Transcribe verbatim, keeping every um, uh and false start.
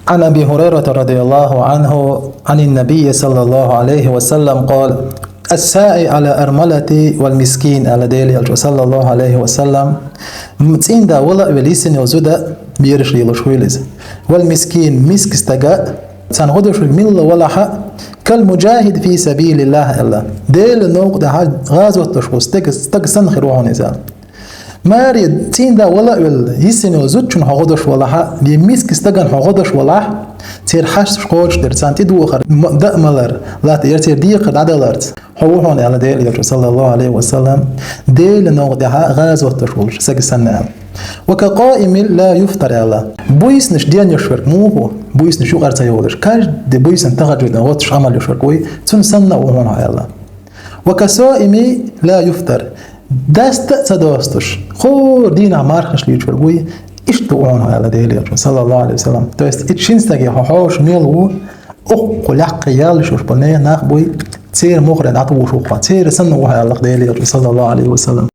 عن أبي هريرة رضي الله عنه عن النبي صلى الله عليه وسلم قال: الساعي على الأرملة والمسكين, аьлла Делан элчано, саллаллаху алейхи ва саллам, м, цӀийнда вала а велла йисина йола зуда бераш лелош хуьйла иза. والمسكين, миска стага, царна гӀо деш верг милла валахь а, كالمجاهد في سبيل الله, аьлла. Делан новкъа тӀехьа гӀазот деш волча стага, стага санна хир ву хьуна иза. Маре, цӀийнда вала а велла, йисина йолча зудчунна хьо гӀо деш валахь а, е миска стагана хьо гӀо деш валахь, церан хьашташ кхочушдар, царна тӀедухар, м-, даа малар, латта яр церан декхар дӀадаларца хьо ву хьуна, аьлла Делан элчано, саллаллаху алейхи ва саллам, Делан новкъа тӀехьа гӀазот деш волча сага санна, аьлла. وكقائم لا يفتر, аьлла. Буйсанаш денъеш верг муха ву, буйсанаш юкъара ца йолаш, каждый буйсанна тахажжуд деш гӀотташ Ӏамал еш верг вуй, цунна санна а ву хьуна хьо, аьлла. وكصائم لا يفطر. Даста а ца достуш, хӀора дийнахьа мархаш лийча верг вуй, иштта ву хьуна хьо, аьлла Делан элчано, саллаллаху алейхи ва саллам. То есть, итт шин стаге хьо хьош мел ву, укх лакхе ял йиш йолаш бола нехан нах буй, церан мухаре дӀатухуш ву хьо, церан санна ву хьо, аьлла Делан элчано, саллаллаху алейхи ва саллам.